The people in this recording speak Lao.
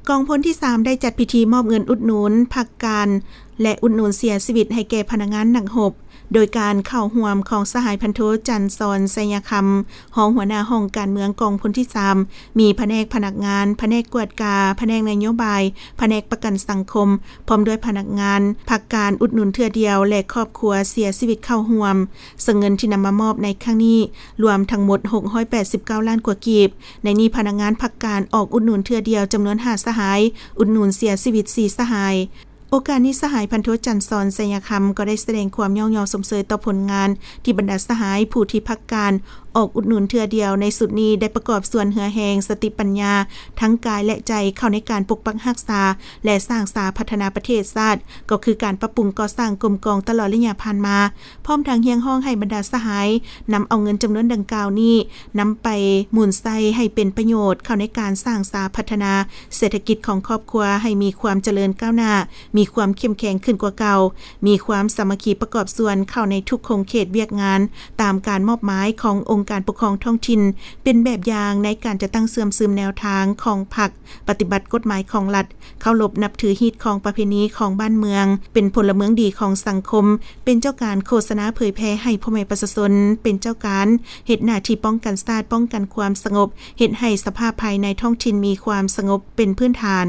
ກອງພົນທີສາມ ໄດ້ຈັດພິທີມອບເງິນອຸດໜູນພັກການ ແລະ ອຸດໜູນເສຍຊີວິດໃຫ້ແກ່ພະນັກງານນັກຮົບ ໂດຍການເຂົ້າຮ່ວມຂອງສະຫາຍພັນໂທ ຈັນສອນ ໄຊຍະຄຳ ຮອງຫົວໜ້າຫ້ອງການເມືອງກອງພົນທີສາມ, ມີພະແນກພະນັກງານ, ພະແນກກວດກາ, ພະແນກນະໂຍບາຍ, ພະແນກປະກັນສັງຄົມ, ພ້ອມດ້ວຍພະນັກງານພັກການອຸດໜູນເທື່ອດຽວ ແລະ ຄອບຄົວເສຍຊີວິດເຂົ້າຮ່ວມ, ເຊິ່ງເງິນທີ່ນຳມາມອບໃນຄັ້ງນີ້ລວມທັງໝົດ ຫົກຮ້ອຍແປດສິບເກົ້າລ້ານກວ່າກີບ. ໃນນີ້ພະນັກງານພັກການອອກອຸດໜູນເທື່ອດຽວຈຳນວນຫ້າສະຫາຍ, ອຸດໜູນເສຍຊີວິດສີ່ສະຫາຍ. ໂອກາດນີ້ສະຫາຍພັນໂທ ຈັນສອນ ໄຊຍະຄຳ ກໍໄດ້ສະແດງຄວາມຍ້ອງຍໍຊົມເຊີຍຕໍ່ຜົນງານທີ່ບັນດາສະຫາຍຜູ້ທີ່ພັກການອອກອຸດໜູນເທື່ອດຽວໃນຊຸດນີ້ ໄດ້ປະກອບສ່ວນເຫື່ອແຮງ, ສະຕິປັນຍາ ທັງກາຍ ແລະ ໃຈ ເຂົ້າໃນການປົກປັກຮັກສາ ແລະ ສ້າງສາພັດທະນາປະເທດຊາດ, ກໍຄືການປັບປຸງກໍ່ສ້າງກົມກອງຕະຫຼອດໄລຍະຜ່ານມາ. ພ້ອມທັງຮຽກຮ້ອງໃຫ້ບັນດາສະຫາຍນຳເອົາເງິນຈຳນວນດັ່ງກ່າວນີ້ ນຳໄປໝູນໃຊ້ໃຫ້ເປັນປະໂຫຍດເຂົ້າໃນການສ້າງສາພັດທະນາເສດຖະກິດຂອງຄອບຄົວໃຫ້ມີຄວາມຈະເລີນກ້າວໜ້າ, ມີຄວາມເຂັ້ມແຂງຂຶ້ນກວ່າເກົ່າ, ມີຄວາມສາມັກຄີປະກອບສ່ວນເຂົ້າໃນທຸກຂົງເຂດວຽກງານ ຕາມການມອບໝາຍຂອງອົງການປົກຄອງທ້ອງຖິ່ນ, ເປັນແບບຢ່າງໃນການຈັດຕັ້ງເຊື່ອມຊຶມແນວທາງຂອງພັກ, ປະຕິບັດກົດໝາຍຂອງລັດ, ເຄົາລົບນັບຖືຮີດຄອງປະເພນີຂອງບ້ານເມືອງ, ເປັນພົນລະເມືອງດີຂອງສັງຄົມ, ເປັນເຈົ້າການໂຄສະນາເຜີຍແຜ່ໃຫ້ພໍ່ແມ່ປະຊາຊົນ, ເປັນເຈົ້າການເຮັດໜ້າທີ່ປ້ອງກັນຊາດ, ປ້ອງກັນຄວາມສະຫງົບ, ເຮັດໃຫ້ສະພາບພາຍໃນທ້ອງຖິ່ນມີຄວາມສະຫງົບເປັນພື້ນຖານ.